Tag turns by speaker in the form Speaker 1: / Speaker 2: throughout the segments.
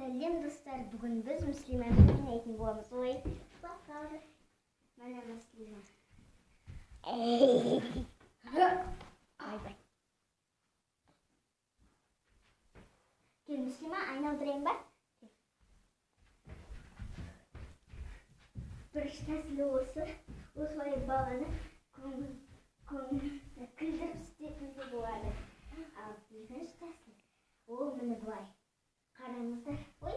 Speaker 1: Сәлем, достар! Бүгін біз Мүслимамен ойнайтын боламыз. Ой, құлап қалды. Міне, Мүслима. Ойбай. Кел, Мүслима, айналдырайын ба? Кел. Бірінші тәсілі осы. Осылай баланы көңіл көңіл күлдіріп істетуге болады. Ал екінші тәсіл ол міне былай. Қараңыздар. Ой,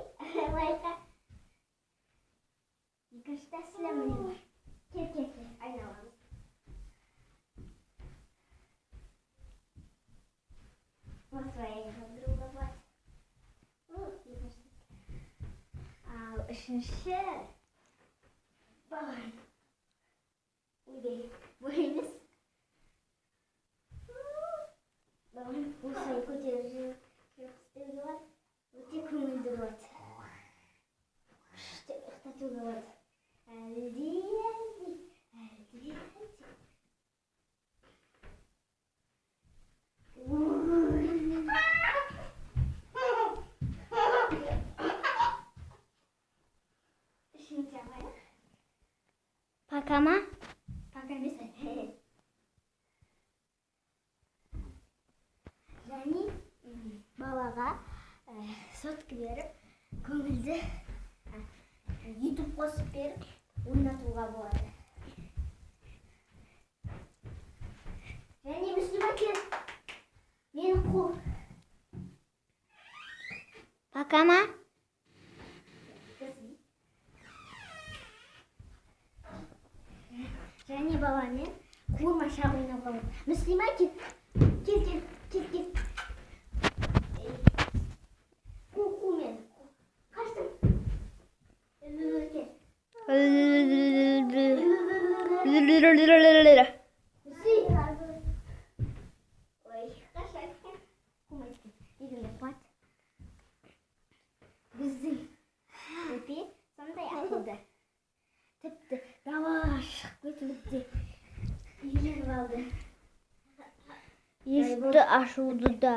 Speaker 1: лайка. Екінші тәсілі міне былай. Кел, кел, кел, айналамыз. Осылай айналдыруға болады. Бұл екінші тәсіл. Ал үшінші баланы. Ойбай, бұл емес. Баланы осылай көтеріп жүріп істеуге болады. Өте көңілді болады. Күшті ұйықтатуға болады. Әлди, әлди, әлди, әлди. Үшінші алайық.
Speaker 2: Пока ма?
Speaker 1: Пока емес. Және балаға сотка беріп, көңілді Ютуб қосып беріп ойнатуға болады. Және, Мүслима, кел. Мені қу.
Speaker 2: Пока ма?
Speaker 1: Және баламен қуырмашақ ойнауға болады. Мүслима, кел. Кел, кел, кел, кел. Қу, қу мені. Қаштым. Кел. Мүсли. Ой, қашады. Қумайды екен. Дегенде қуады. Біздің бөпе сондай ақылды. Тіпті далаға шығып кетуді де үйреніп алды.
Speaker 2: Есікті ашуды да.